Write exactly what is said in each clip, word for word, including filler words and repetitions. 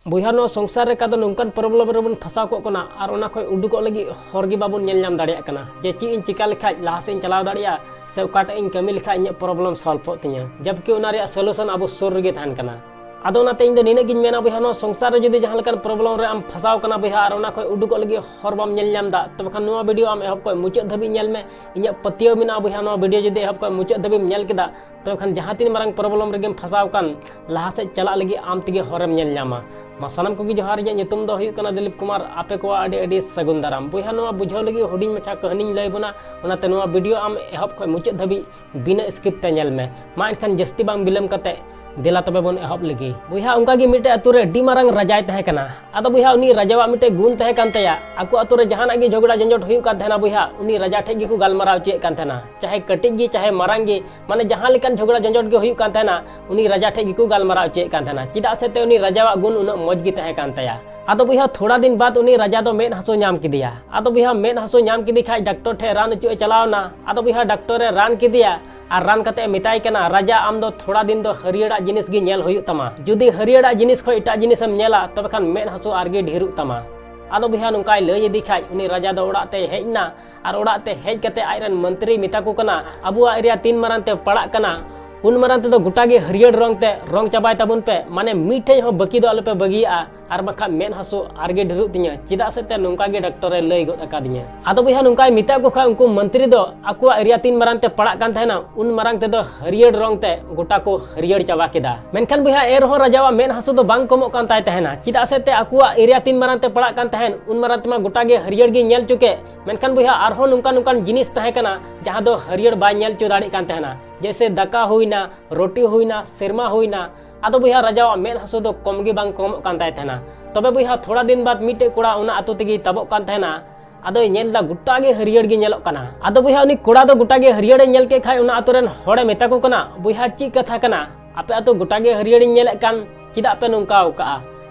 ᱵᱚᱭᱦᱟ, ᱱᱚᱣᱟ ᱥᱚᱝᱥᱟᱨ ᱨᱮ ᱠᱟᱫᱚ ᱱᱚᱝᱠᱟᱱ ᱯᱨᱚᱵᱞᱮᱢ ᱨᱮᱵᱚᱱ ᱯᱷᱟᱸᱥᱟᱣ ᱠᱚᱜ ᱠᱟᱱᱟ ᱟᱨ ᱚᱱᱟ ᱠᱷᱚᱱ ᱩᱰᱩᱠᱚᱜ ᱞᱟᱹᱜᱤᱫ ᱦᱚᱨ ᱜᱮ ᱵᱟᱵᱚᱱ ᱧᱮᱞ ᱧᱟᱢ ᱫᱟᱲᱮᱭᱟᱜ ᱠᱟᱱᱟ, ᱡᱮ ᱪᱮᱫ ᱤᱧ ᱪᱤᱠᱟ ᱞᱮᱠᱷᱟᱡ ᱞᱟᱦᱟ ᱥᱮᱫ ᱤᱧ ᱪᱟᱞᱟᱣ ᱫᱟᱲᱮᱭᱟᱜᱼᱟ ᱥᱮ ᱚᱠᱟᱴᱟᱜ ᱤᱧ ᱠᱟᱹᱢᱤ ᱞᱮᱠᱷᱟᱡ ᱤᱧᱟᱹᱜ ᱯᱨᱚᱵᱞᱮᱢ ᱥᱚᱞᱵᱷᱚᱜ ᱛᱤᱧᱟᱹ, ᱡᱟᱵᱠᱤ ᱚᱱᱟ ᱨᱮᱭᱟᱜ ᱥᱚᱞᱩᱥᱚᱱ ᱟᱵᱚ ᱥᱩᱨ ᱨᱮᱜᱮ ᱛᱟᱦᱮᱱ ᱠᱟᱱᱟ᱾ ᱟᱫᱚ ᱚᱱᱟᱛᱮ ᱤᱧ ᱫᱚ ᱱᱤᱱᱟᱹᱜ ᱜᱤᱧ ᱢᱮᱱᱟ ᱵᱚᱭᱦᱟ, ᱱᱚᱣᱟ ᱥᱚᱝᱥᱟᱨ ᱨᱮ ᱡᱩᱫᱤ ᱡᱟᱦᱟᱸ ᱞᱮᱠᱟᱱ ᱯᱨᱚᱵᱞᱮᱢ ᱨᱮ ᱟᱢ ᱯᱷᱟᱸᱥᱟᱣ ᱠᱟᱱᱟ ᱵᱚᱭᱦᱟ, ᱟᱨ ᱚᱱᱟ ᱠᱷᱚᱱ ᱩᱰᱩᱠᱚᱜ ᱞᱟᱹᱜᱤᱫ ᱦᱚᱨ ᱵᱟᱢ ᱧᱮᱞ ᱧᱟᱢ ᱮᱫᱟ, ᱛᱚᱵᱮ ᱠᱷᱟᱱ ᱱᱚᱣᱟ ᱵᱷᱤᱰᱤᱭᱳ ᱟᱢ ᱮᱦᱚᱵ ᱠᱷᱚᱱ ᱢᱩᱪᱟᱹᱫ ᱫᱷᱟᱹᱵᱤᱡ ᱧᱮᱞ ᱢᱮ᱾ ᱤᱧᱟᱹᱜ ᱯᱟᱹᱛᱭᱟᱹᱣ ᱢᱮᱱᱟᱜᱼᱟ ᱵᱚᱭᱦᱟ, ᱱᱚᱣᱟ ᱵᱷᱤᱰᱤᱭᱳ ᱡᱩᱫᱤ ᱮᱦᱚᱵ ᱠᱷᱚᱱ ᱢᱩᱪᱟᱹᱫ ᱫᱷᱟᱹᱵᱤᱡ ᱮᱢ ᱧᱮᱞ ᱠᱮᱫᱟ, ᱛᱚᱵᱮ ᱠᱷᱟᱱ ᱡᱟᱦᱟᱸ ᱛᱤᱱ ᱢᱟᱨᱟᱝ ᱯᱨᱚᱵᱞᱮᱢ ᱨᱮᱜᱮᱢ ᱯᱷᱟᱸᱥᱟᱣ ᱠᱟᱱ, ᱞᱟᱦᱟ ᱥᱮᱫ ᱪᱟᱞᱟᱜ ᱞᱟᱹᱜᱤᱫ ᱟᱢ ᱛᱮᱜᱮ ᱦᱚᱨᱮᱢ ᱧᱮᱞ ᱧᱟᱢᱟ᱾ ᱢᱟ ᱥᱟᱱᱟᱢ ᱠᱚᱜᱮ ᱡᱚᱦᱟᱨ, ᱤᱧᱟᱹᱜ ᱧᱩᱛᱩᱢ ᱫᱚ ᱦᱩᱭᱩᱜ ᱠᱟᱱᱟ ᱫᱤᱞᱤᱯ ᱠᱩᱢᱟᱨ᱾ ᱟᱯᱮ ᱠᱚᱣᱟᱜ ᱟᱹᱰᱤ ᱟᱹᱰᱤ ᱥᱟᱹᱜᱩᱱ ᱫᱟᱨᱟᱢ᱾ ᱵᱚᱭᱦᱟ, ᱱᱚᱣᱟ ᱵᱩᱡᱷᱟᱹᱣ ᱞᱟᱹᱜᱤᱫ ᱦᱩᱰᱤᱧ ᱢᱟᱪᱷᱟ ᱠᱟᱹᱦᱱᱤᱧ ᱞᱟᱹᱭ ᱵᱚᱱᱟ, ᱚᱱᱟᱛᱮ ᱱᱚᱣᱟ ᱵᱷᱤᱰᱤᱭᱳ ᱟᱢ ᱮᱦᱚᱵ ᱠᱷᱚᱱ ᱢᱩᱪᱟᱹᱫ ᱫᱷᱟᱹᱵᱤᱡ ᱵᱤᱱᱟᱹ skip ᱛᱮ ᱧᱮᱞ ᱢᱮ᱾ ᱢᱟ ᱮᱱᱠᱷᱟᱱ ᱡᱟᱹᱥᱛᱤ ᱵᱟᱝ ᱵᱤᱞᱚᱢ ᱠᱟᱛᱮ ᱫᱮᱞᱟ ᱛᱚᱵᱮ ᱵᱚᱱ ᱮᱦᱚᱵ ᱞᱮᱜᱮ᱾ ᱵᱚᱭᱦᱟ, ᱚᱱᱠᱟ ᱜᱮ ᱢᱤᱫᱴᱮᱡ ᱟᱛᱳ ᱨᱮ ᱟᱹᱰᱤ ᱢᱟᱨᱟᱝ ᱨᱟᱡᱟᱭ ᱛᱟᱦᱮᱸ ᱠᱟᱱᱟ᱾ ᱟᱫᱚ ᱵᱚᱭᱦᱟ, ᱩᱱᱤ ᱨᱟᱡᱟᱣᱟᱜ ᱢᱤᱫᱴᱮᱡ ᱜᱩᱱ ᱛᱟᱦᱮᱸ ᱠᱟᱱ ᱛᱟᱭᱟ᱾ ᱟᱠᱚ ᱟᱛᱳ ᱨᱮ ᱡᱟᱦᱟᱱᱟᱜ ᱜᱮ ᱡᱷᱚᱜᱽᱲᱟ ᱡᱚᱸᱡᱚᱴ ᱦᱩᱭᱩᱜ ᱠᱟᱱ ᱛᱟᱦᱮᱱᱟ ᱵᱚᱭᱦᱟ, ᱩᱱᱤ ᱨᱟᱡᱟ ᱴᱷᱮᱡ ᱜᱮᱠᱚ ᱜᱟᱞᱢᱟᱨᱟᱣ ᱦᱚᱪᱚᱭᱮᱫ ᱠᱟᱱ ᱛᱟᱦᱮᱱᱟ᱾ ᱪᱟᱦᱮ ᱠᱟᱹᱴᱤᱡ ᱜᱮ ᱪᱟᱦᱮ ᱢᱟᱨᱟᱝ ᱜᱮ, ᱢᱟᱱᱮ ᱡᱟᱦᱟᱸ ᱞᱮᱠᱟᱱ ᱡᱷᱚᱜᱽᱲᱟ ᱡᱚᱸᱡᱚᱴ ᱜᱮ ᱦᱩᱭᱩᱜ ᱠᱟᱱ ᱛᱟᱦᱮᱱᱟ, ᱩᱱᱤ ᱨᱟᱡᱟ ᱴᱷᱮᱡ ᱜᱮᱠᱚ ᱜᱟᱞᱢᱟᱨᱟᱣ ᱦᱚᱪᱚᱭᱮᱫ ᱠᱟᱱ ᱛᱟᱦᱮᱱᱟ᱾ ᱪᱮᱫᱟᱜ ᱥᱮ ᱛᱮ ᱩᱱᱤ ᱨᱟᱡᱟᱣᱟᱜ ᱜᱩᱱ ᱩᱱᱟᱹᱜ ᱢᱚᱡᱽ ᱜᱮ ᱛᱟᱦᱮᱸ ᱠᱟᱱ ᱛᱟᱭᱟ᱾ ᱟᱫᱚ ᱵᱚᱭᱦᱟ, ᱛᱷᱚᱲᱟ ᱫᱤᱱ ᱵᱟᱫ ᱩᱱᱤ ᱨᱟᱡᱟ ᱫᱚ ᱢᱮᱫ ᱦᱟᱹᱥᱩ ᱧᱟᱢ ᱠᱮᱫᱮᱭᱟ᱾ ᱟᱫᱚ ᱵᱚᱭᱦᱟ, ᱢᱮᱫ ᱦᱟᱹᱥᱩ ᱧᱟᱢ ᱠᱮᱫᱮ ᱠᱷᱟᱡ ᱰᱟᱠᱛᱚᱨ ᱴᱷᱮᱡ ᱨᱟᱱ ᱦᱚᱪᱚ ᱮ ᱪᱟᱞᱟᱣ ᱮᱱᱟ᱾ ᱟᱫᱚ ᱵᱚᱭᱦᱟ, ᱰᱟᱠᱛᱚᱨ ᱮ ᱨᱟᱱ ᱠᱮᱫᱮᱭᱟ ᱟᱨ ᱨᱟᱱ ᱠᱟᱛᱮ ᱮ ᱢᱮᱛᱟᱭ ᱠᱟᱱᱟ, "ᱨᱟᱡᱟ, ᱟᱢ ᱫᱚ ᱛᱷᱚᱲᱟ ᱫᱤᱱ ᱫᱚ ᱦᱟᱹᱨᱭᱟᱹᱲᱟᱜ ᱡᱤᱱᱤᱥ ᱜᱮ ᱧᱮᱞ ᱦᱩᱭᱩᱜ ᱛᱟᱢᱟ᱾ ᱡᱩᱫᱤ ᱦᱟᱹᱨᱭᱟᱹᱲᱟᱜ ᱡᱤᱱᱤᱥ ᱠᱷᱚᱡ ᱮᱴᱟᱜ ᱡᱤᱱᱤᱥ ᱮᱢ ᱧᱮᱞᱟ, ᱛᱚᱵᱮ ᱠᱷᱟᱱ ᱢᱮᱫ ᱦᱟᱹᱥᱩ ᱟᱨᱜᱮ ᱰᱷᱮᱨᱚᱜ ᱛᱟᱢᱟ᱾" ᱟᱫᱚ ᱵᱚᱭᱦᱟ, ᱱᱚᱝᱠᱟᱭ ᱞᱟᱹᱭ ᱤᱫᱤ ᱠᱷᱟᱡ ᱩᱱᱤ ᱨᱟᱡᱟ ᱫᱚ ᱚᱲᱟᱜ ᱛᱮᱭ ᱦᱮᱡ ᱮᱱᱟ ᱟᱨ ᱚᱲᱟᱜ ᱛᱮ ᱦᱮᱡ ᱠᱟᱛᱮ ᱟᱡ ᱨᱮᱱ ᱢᱚᱱᱛᱨᱤᱭ ᱢᱮᱛᱟ ᱠᱚ ᱠᱟᱱᱟ, "ᱟᱵᱚᱣᱟᱜ ᱮᱨᱤᱭᱟ ᱛᱤᱱ ᱢᱟᱨᱟᱝ ᱛᱮ ᱯᱟᱲᱟᱜ ᱠᱟᱱᱟ, ᱩᱱ ᱢᱟᱨᱟᱝ ᱛᱮᱫᱚ ᱜᱚᱴᱟ ᱜᱮ ᱦᱟᱹᱨᱭᱟᱹᱲ ᱨᱚᱝ ᱛᱮ ᱨᱚᱝ ᱪᱟᱵᱟᱭ ᱛᱟᱵᱚᱱ ᱯᱮ, ᱢᱟᱱᱮ ᱢᱤᱫᱴᱷᱮᱡ ᱦᱚᱸ ᱵᱟᱹᱠᱤ ᱫᱚ ᱟᱞᱚ ᱯᱮ ᱵᱟᱹᱜᱤᱭᱟᱜᱼᱟ, ᱟᱨ ᱵᱟᱠᱷᱟᱡ ᱢᱮᱫ ᱦᱟᱹᱥᱩ ᱟᱨᱜᱮ ᱰᱷᱮᱨᱚᱜ ᱛᱤᱧᱟᱹ, ᱪᱮᱫᱟᱜ ᱥᱮ ᱛᱮ ᱱᱚᱝᱠᱟ ᱜᱮ ᱰᱟᱠᱛᱚᱨ ᱮ ᱞᱟᱹᱭ ᱜᱚᱫ ᱟᱠᱟᱫᱤᱧᱟᱹ᱾" ᱟᱫᱚ ᱵᱚᱭᱦᱟ, ᱱᱚᱝᱠᱟᱭ ᱢᱮᱛᱟᱫ ᱠᱚ ᱠᱷᱟᱡ ᱩᱱᱠᱩ ᱢᱚᱱᱛᱨᱤ ᱫᱚ ᱟᱠᱚᱣᱟᱜ ᱮᱨᱤᱭᱟ ᱛᱤᱱ ᱢᱟᱨᱟᱝ ᱛᱮ ᱯᱟᱲᱟᱜ ᱠᱟᱱ ᱛᱟᱦᱮᱱᱟ, ᱩᱱ ᱢᱟᱨᱟᱝ ᱛᱮᱫᱚ ᱦᱟᱹᱨᱭᱟᱹᱲ ᱨᱚᱝ ᱛᱮ ᱜᱚᱴᱟ ᱠᱚ ᱦᱟᱹᱨᱭᱟᱹᱲ ᱪᱟᱵᱟ ᱠᱮᱫᱟ᱾ ᱢᱮᱱᱠᱷᱟᱱ ᱵᱚᱭᱦᱟ, ᱮᱱ ᱨᱮᱦᱚᱸ ᱨᱟᱡᱟᱣᱟᱜ ᱢᱮᱫ ᱦᱟᱹᱥᱩ ᱫᱚ ᱵᱟᱝ ᱠᱚᱢᱚᱜ ᱠᱟᱱ ᱛᱟᱭ ᱛᱟᱦᱮᱱᱟ, ᱪᱮᱫᱟᱜ ᱥᱮ ᱛᱮ ᱟᱠᱚᱣᱟᱜ ᱮᱨᱤᱭᱟ ᱛᱤᱱ ᱢᱟᱨᱟᱝ ᱛᱮ ᱯᱟᱲᱟᱜ ᱠᱟᱱ ᱛᱟᱦᱮᱱ, ᱩᱱ ᱢᱟᱨᱟᱝ ᱛᱮᱢᱟ ᱜᱚᱴᱟ ᱜᱮ ᱦᱟᱹᱨᱭᱟᱹᱲ ᱜᱮ ᱧᱮᱞ ᱪᱚ ᱠᱮᱫ᱾ ᱢᱮᱱᱠᱷᱟᱱ ᱵᱚᱭᱦᱟ, ᱟᱨᱦᱚᱸ ᱱᱚᱝᱠᱟᱱ ᱱᱚᱝᱠᱟᱱ ᱡᱤᱱᱤᱥ ᱛᱟᱦᱮᱸ ᱠᱟᱱᱟ ᱡᱟᱦᱟᱸ ᱫᱚ ᱦᱟᱹᱨᱭᱟᱹᱲ ᱵᱟᱭ ᱧᱮᱞ ᱪᱚ ᱫᱟᱲᱮᱭᱟᱜ ᱠᱟᱱ ᱛᱟᱦᱮᱱᱟ, ᱡᱮᱭᱥᱮ ᱫᱟᱠᱟ ᱦᱩᱭᱱᱟ, ᱨᱩᱴᱤ ᱦᱩᱭᱱᱟ, ᱥᱮᱨᱢᱟ ᱦᱩᱭᱱᱟ᱾ ᱟᱫᱚ ᱵᱚᱭᱦᱟ, ᱨᱟᱡᱟᱣᱟᱜ ᱢᱮᱫ ᱦᱟᱹᱥᱩ ᱫᱚ ᱠᱚᱢ ᱜᱮ ᱵᱟᱝ ᱠᱚᱢᱚᱜ ᱠᱟᱱ ᱛᱟᱭ ᱛᱟᱦᱮᱱᱟ᱾ ᱛᱚᱵᱮ ᱵᱚᱭᱦᱟ, ᱛᱷᱚᱲᱟ ᱫᱤᱱ ᱵᱟᱫ ᱢᱤᱫᱴᱮᱡ ᱠᱚᱲᱟ ᱚᱱᱟ ᱟᱛᱳ ᱛᱮᱜᱮ ᱛᱟᱵᱚᱜ ᱠᱟᱱ ᱛᱟᱦᱮᱱᱟ᱾ ᱟᱫᱚᱭ ᱧᱮᱞ ᱮᱫᱟ ᱜᱚᱴᱟ ᱜᱮ ᱦᱟᱹᱨᱭᱟᱹᱲ ᱜᱮ ᱧᱮᱞᱚᱜ ᱠᱟᱱᱟ᱾ ᱟᱫᱚ ᱵᱚᱭᱦᱟ, ᱩᱱᱤ ᱠᱚᱲᱟ ᱫᱚ ᱜᱚᱴᱟ ᱜᱮ ᱦᱟᱹᱨᱭᱟᱹᱲᱮ ᱧᱮᱞ ᱠᱮᱫ ᱠᱷᱟᱡ ᱚᱱᱟ ᱟᱛᱳ ᱨᱮᱱ ᱦᱚᱲᱮ ᱢᱮᱛᱟ ᱠᱚ ᱠᱟᱱᱟ, "ᱵᱚᱭᱦᱟ, ᱪᱮᱫ ᱠᱟᱛᱷᱟ ᱠᱟᱱᱟ? ᱟᱯᱮ ᱟᱛᱳ ᱜᱚᱴᱟ ᱜᱮ ᱦᱟᱹᱨᱭᱟᱹᱲᱤᱧ ᱧᱮᱞᱮᱫ ᱠᱟᱱ, ᱪᱮᱫᱟᱜ ᱯᱮ ᱱᱚᱝᱠᱟ ᱟᱠᱟᱜᱼᱟ?"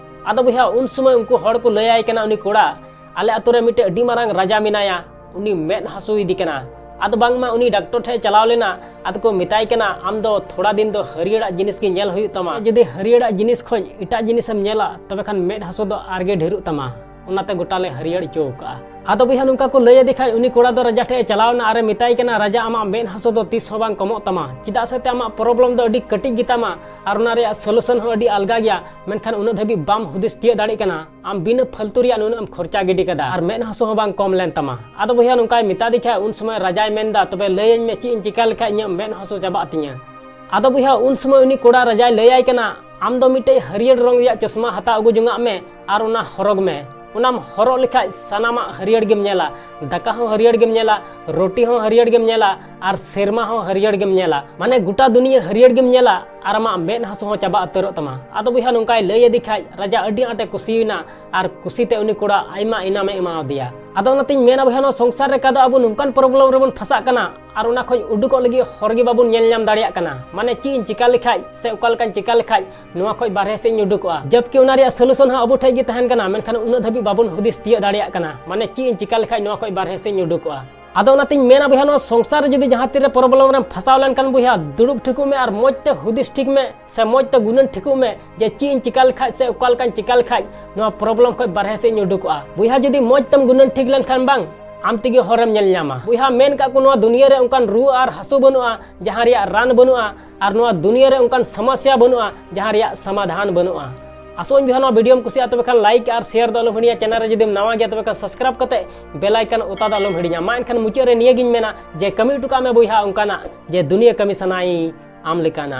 ᱟᱫᱚ ᱵᱚᱭᱦᱟ, ᱩᱱ ᱥᱚᱢᱚᱭ ᱩᱱᱠᱩ ᱦᱚᱲ ᱠᱚ ᱞᱟᱹᱭᱟᱭ ᱠᱟᱱᱟ ᱩᱱᱤ ᱠᱚᱲᱟ, "ᱟᱞᱮ ᱟᱛᱳ ᱨᱮ ᱢᱤᱫᱴᱮᱡ ᱟᱹᱰᱤ ᱢᱟᱨᱟᱝ ᱨᱟᱡᱟ ᱢᱮᱱᱟᱭᱟ, ᱩᱱᱤ ᱢᱮᱫ ᱦᱟᱹᱥᱩᱭᱮᱫᱮ ᱠᱟᱱᱟ, ᱟᱫᱚ ᱵᱟᱝᱢᱟ ᱩᱱᱤ ᱰᱟᱠᱛᱚᱨ ᱴᱷᱮᱱ ᱪᱟᱞᱟᱣ ᱞᱮᱱᱟ᱾ ᱟᱫᱚ ᱠᱚ ᱢᱮᱛᱟᱭ ᱠᱟᱱᱟ, "ᱟᱢ ᱫᱚ ᱛᱷᱚᱲᱟ ᱫᱤᱱ ᱫᱚ ᱦᱟᱹᱨᱭᱟᱹᱲᱟᱜ ᱡᱤᱱᱤᱥ ᱜᱮ ᱧᱮᱞ ᱦᱩᱭᱩᱜ ᱛᱟᱢᱟ᱾ ᱡᱩᱫᱤ ᱦᱟᱹᱨᱭᱟᱹᱲᱟᱜ ᱡᱤᱱᱤᱥ ᱠᱷᱚᱱ ᱮᱴᱟᱜ ᱡᱤᱱᱤᱥ ᱮᱢ ᱧᱮᱞᱟ, ᱛᱚᱵᱮ ᱠᱷᱟᱱ ᱢᱮᱫ ᱦᱟᱹᱥᱩ ᱫᱚ ᱟᱨᱜᱮ ᱰᱷᱮᱨᱚᱜ ᱛᱟᱢᱟ, ᱚᱱᱟᱛᱮ ᱜᱚᱴᱟ ᱞᱮ ᱦᱟᱹᱨᱭᱟᱹᱲ ᱦᱚᱪᱚ ᱟᱠᱟᱫᱼᱟ᱾" ᱟᱫᱚ ᱵᱚᱭᱦᱟ, ᱱᱚᱝᱠᱟ ᱠᱚ ᱞᱟᱹᱭ ᱟᱫᱮ ᱠᱷᱟᱡ ᱩᱱᱤ ᱠᱚᱲᱟ ᱫᱚ ᱨᱟᱡᱟ ᱴᱷᱮᱡ ᱮ ᱪᱟᱞᱟᱣ ᱮᱱᱟ ᱟᱨ ᱮ ᱢᱮᱛᱟᱭ ᱠᱟᱱᱟ, "ᱨᱟᱡᱟ, ᱟᱢᱟᱜ ᱢᱮᱫ ᱦᱟᱹᱥᱩ ᱫᱚ ᱛᱤᱥ ᱦᱚᱸ ᱵᱟᱝ ᱠᱚᱢᱚᱜ ᱛᱟᱢᱟ᱾ ᱪᱮᱫᱟᱜ ᱥᱮ ᱛᱮ ᱟᱢᱟᱜ problem ᱫᱚ ᱟᱹᱰᱤ ᱠᱟᱹᱴᱤᱡ ᱜᱮᱛᱟᱢᱟ ᱟᱨ ᱚᱱᱟ ᱨᱮᱭᱟᱜ solution ᱦᱚᱸ ᱟᱹᱰᱤ ᱟᱞᱜᱟ ᱜᱮᱭᱟ, ᱢᱮᱱᱠᱷᱟᱱ ᱩᱱᱟᱹᱜ ᱫᱷᱟᱹᱵᱤᱡ ᱵᱟᱢ ᱦᱩᱫᱤᱥ ᱛᱤᱭᱟᱹᱜ ᱫᱟᱲᱮᱭᱟᱜ ᱠᱟᱱᱟ᱾ ᱟᱢ ᱵᱤᱱᱟᱹ ᱯᱷᱟᱞᱛᱩ ᱨᱮᱭᱟᱜ ᱱᱩᱱᱟᱹᱜ ᱮᱢ ᱠᱷᱚᱨᱪᱟ ᱜᱤᱰᱤ ᱠᱟᱫᱟ ᱟᱨ ᱢᱮᱫ ᱦᱟᱹᱥᱩ ᱦᱚᱸ ᱵᱟᱝ ᱠᱚᱢ ᱞᱮᱱ ᱛᱟᱢᱟ᱾" ᱟᱫᱚ ᱵᱚᱭᱦᱟ, ᱱᱚᱝᱠᱟᱭ ᱢᱮᱛᱟ ᱫᱮ ᱠᱷᱟᱡ ᱩᱱ ᱥᱚᱢᱚᱭ ᱨᱟᱡᱟᱭ ᱢᱮᱱᱫᱟ, "ᱛᱚᱵᱮ ᱞᱟᱹᱭᱟᱹᱧ ᱢᱮ, ᱪᱮᱫ ᱤᱧ ᱪᱤᱠᱟ ᱞᱮᱠᱷᱟᱡ ᱤᱧᱟᱹᱜ ᱢᱮᱫ ᱦᱟᱹᱥᱩ ᱪᱟᱵᱟᱜ ᱛᱤᱧᱟᱹ?" ᱟᱫᱚ ᱵᱚᱭᱦᱟ, ᱩᱱ ᱥᱚᱢᱚᱭ ᱩᱱᱤ ᱠᱚᱲᱟ ᱨᱟᱡᱟᱭ ᱞᱟᱹᱭᱟᱭ ᱠᱟᱱᱟ, "ᱟᱢ ᱫᱚ ᱢᱤᱫᱴᱮᱡ ᱦᱟᱹᱨᱭᱟᱹᱲ ᱨᱚᱝ ᱨᱮᱭᱟᱜ ᱪᱚᱥᱢᱟ ᱦᱟᱛᱟᱣ ᱟᱹᱜᱩ ᱡᱚᱝᱟᱜ ᱢᱮ ᱟᱨ ᱚᱱᱟ ᱦᱚᱨᱚᱜᱽ ᱢᱮ᱾ ᱚᱱᱟᱢ ᱦᱚᱨᱚᱜ ᱞᱮᱠᱷᱟᱡ ᱥᱟᱱᱟᱢᱟᱜ ᱦᱟᱹᱨᱭᱟᱹᱲ ᱜᱮᱢ ᱧᱮᱞᱟ, ᱫᱟᱠᱟ ᱦᱚᱸ ᱦᱟᱹᱨᱭᱟᱹᱲ ᱜᱮᱢ ᱧᱮᱞᱟ, ᱨᱩᱴᱤ ᱦᱚᱸ ᱦᱟᱹᱨᱭᱟᱹᱲ ᱜᱮᱢ ᱧᱮᱞᱟ ᱟᱨ ᱥᱮᱨᱢᱟ ᱦᱚᱸ ᱦᱟᱹᱨᱭᱟᱹᱲ ᱜᱮᱢ ᱧᱮᱞᱟ᱾ ᱢᱟᱱᱮ ᱜᱚᱴᱟ ᱫᱩᱱᱤᱭᱟᱹ ᱦᱟᱹᱨᱭᱟᱹᱲ ᱜᱮᱢ ᱧᱮᱞᱟ ᱟᱨ ᱟᱢᱟᱜ ᱢᱮᱫ ᱦᱟᱹᱥᱩ ᱦᱚᱸ ᱪᱟᱵᱟ ᱩᱛᱟᱹᱨᱚᱜ ᱛᱟᱢᱟ᱾" ᱟᱫᱚ ᱵᱚᱭᱦᱟ, ᱱᱚᱝᱠᱟᱭ ᱞᱟᱹᱭ ᱟᱫᱮ ᱠᱷᱟᱡ ᱨᱟᱡᱟ ᱟᱹᱰᱤ ᱟᱸᱴᱮ ᱠᱩᱥᱤᱭᱮᱱᱟ ᱟᱨ ᱠᱩᱥᱤᱛᱮ ᱩᱱᱤ ᱠᱚᱲᱟ ᱟᱭᱢᱟ ᱤᱱᱟᱢᱮ ᱮᱢᱟᱣᱟᱫᱮᱭᱟ᱾ ᱟᱫᱚ ᱚᱱᱟᱛᱤᱧ ᱢᱮᱱᱟ ᱵᱚᱭᱦᱟ, ᱱᱚᱣᱟ ᱥᱚᱝᱥᱟᱨ ᱨᱮ ᱠᱟᱫᱚ ᱟᱵᱚ ᱱᱚᱝᱠᱟᱱ problem ᱨᱮᱵᱚᱱ ᱯᱷᱟᱸᱥᱟᱜ ᱠᱟᱱᱟ ᱟᱨ ᱚᱱᱟ ᱠᱷᱚᱱ ᱩᱰᱩᱠᱚᱜ ᱞᱟᱹᱜᱤᱫ ᱦᱚᱨ ᱜᱮ ᱵᱟᱵᱚᱱ ᱧᱮᱞ ᱧᱟᱢ ᱫᱟᱲᱮᱭᱟᱜ ᱠᱟᱱᱟ᱾ ᱢᱟᱱᱮ ᱪᱮᱫ ᱤᱧ ᱪᱤᱠᱟ ᱞᱮᱠᱷᱟᱡ ᱥᱮ ᱚᱠᱟ ᱞᱮᱠᱟᱧ ᱪᱤᱠᱟ ᱞᱮᱠᱷᱟᱡ ᱱᱚᱣᱟ ᱠᱷᱚᱱ ᱵᱟᱨᱦᱮ ᱥᱮᱫ ᱤᱧ ᱩᱰᱩᱠᱚᱜᱼᱟ, ᱡᱚᱵᱠᱤ ᱚᱱᱟ ᱨᱮᱭᱟᱜ solution ᱦᱚᱸ ᱟᱵᱚ ᱴᱷᱮᱡ ᱜᱮ ᱛᱟᱦᱮᱱ ᱠᱟᱱᱟ, ᱢᱮᱱᱠᱷᱟᱱ ᱩᱱᱟᱹᱜ ᱫᱷᱟᱹᱵᱤᱡ ᱵᱟᱵᱚᱱ ᱦᱩᱫᱤᱥ ᱛᱤᱭᱟᱹᱜ ᱫᱟᱲᱮᱭᱟᱜ ᱠᱟᱱᱟ᱾ ᱢᱟᱱᱮ ᱪᱮᱫ ᱤᱧ ᱪᱤᱠᱟ ᱞᱮᱠᱷᱟᱡ ᱱᱚᱣᱟ ᱠᱷᱚᱱ ᱵᱟᱨᱦᱮ ᱥᱮᱫ ᱤᱧ ᱩᱰᱩᱠᱚᱜᱼᱟ᱾ ᱟᱫᱚ ᱚᱱᱟᱛᱤᱧ ᱢᱮᱱᱟ ᱵᱚᱭᱦᱟ, ᱱᱚᱣᱟ ᱥᱚᱝᱥᱟᱨ ᱨᱮ ᱡᱩᱫᱤ ᱡᱟᱦᱟᱸ ᱛᱤᱨᱮ problem ᱨᱮᱢ ᱯᱷᱟᱸᱥᱟᱣ ᱞᱮᱱᱠᱷᱟᱱ ᱵᱚᱭᱦᱟ, ᱫᱩᱲᱩᱵ ᱴᱷᱤᱠᱚᱜ ᱢᱮ ᱟᱨ ᱢᱚᱡᱽ ᱛᱮ ᱦᱩᱫᱤᱥ ᱴᱷᱤᱠ ᱢᱮ ᱥᱮ ᱢᱚᱡᱽ ᱛᱮ ᱜᱩᱱᱟᱹᱱ ᱴᱷᱤᱠᱚᱜ ᱢᱮ ᱡᱮ ᱪᱮᱫ ᱤᱧ ᱪᱤᱠᱟ ᱞᱮᱠᱷᱟᱡ ᱥᱮ ᱚᱠᱟ ᱞᱮᱠᱟᱧ ᱪᱤᱠᱟ ᱞᱮᱠᱷᱟᱡ ᱱᱚᱣᱟ problem ᱠᱷᱚᱱ ᱵᱟᱨᱦᱮ ᱥᱮᱫ ᱤᱧ ᱩᱰᱩᱠᱚᱜᱼᱟ᱾ ᱵᱚᱭᱦᱟ, ᱡᱩᱫᱤ ᱢᱚᱡᱽ ᱛᱮᱢ ᱜᱩᱱᱟᱹᱱ ᱴᱷᱤᱠ ᱞᱮᱱᱠᱷᱟᱱ ᱵᱟᱝ, ᱟᱢ ᱛᱮᱜᱮ ᱦᱚᱨᱮᱢ ᱧᱮᱞ ᱧᱟᱢᱟ᱾ ᱵᱚᱭᱦᱟ, ᱢᱮᱱ ᱠᱟᱜ ᱠᱚ, ᱱᱚᱣᱟ ᱫᱩᱱᱤᱭᱟᱹ ᱨᱮ ᱚᱱᱠᱟᱱ ᱨᱩᱣᱟᱹ ᱟᱨ ᱦᱟᱹᱥᱩ ᱵᱟᱹᱱᱩᱜᱼᱟ ᱡᱟᱦᱟᱸ ᱨᱮᱭᱟᱜ ᱨᱟᱱ ᱵᱟᱹᱱᱩᱜᱼᱟ, ᱟᱨ ᱱᱚᱣᱟ ᱫᱩᱱᱤᱭᱟᱹ ᱨᱮ ᱚᱱᱠᱟᱱ ᱥᱚᱢᱚᱥᱭᱟ ᱵᱟᱹᱱᱩᱜᱼᱟ ᱡᱟᱦᱟᱸ ᱨᱮᱭᱟᱜ ᱥᱚᱢᱟᱫᱷᱟᱱ ᱵᱟᱹᱱᱩᱜᱼᱟ᱾ ᱟᱥᱚᱜ ᱟᱹᱧ ᱵᱚᱭᱦᱟ, ᱱᱚᱣᱟ videoᱢ ᱠᱩᱥᱤᱭᱟᱜᱼᱟ, ᱛᱚᱵᱮ ᱠᱷᱟᱱ like ᱟᱨ share ᱫᱚ ᱟᱞᱚᱢ ᱦᱤᱲᱤᱧᱟ᱾ Channel ᱨᱮ ᱡᱩᱫᱤᱢ ᱱᱟᱣᱟ ᱜᱮᱭᱟ, ᱛᱚᱵᱮ ᱠᱷᱟᱱ subscribe ᱠᱟᱛᱮ bell icon ᱚᱛᱟ ᱫᱚ ᱟᱞᱚᱢ ᱦᱤᱲᱤᱧᱟ᱾ ᱢᱟ ᱮᱱᱠᱷᱟᱱ ᱢᱩᱪᱟᱹᱫ ᱨᱮ ᱱᱤᱭᱟᱹ ᱜᱤᱧ ᱢᱮᱱᱟ ᱡᱮ ᱠᱟᱹᱢᱤ ᱦᱚᱴᱚ ᱠᱟᱜ ᱢᱮ ᱵᱚᱭᱦᱟ ᱚᱱᱠᱟᱱᱟᱜ ᱡᱮ ᱫᱩᱱᱤᱭᱟᱹ ᱠᱟᱹᱢᱤ ᱥᱟᱱᱟᱭ ᱟᱢ ᱞᱮᱠᱟᱱᱟᱜ᱾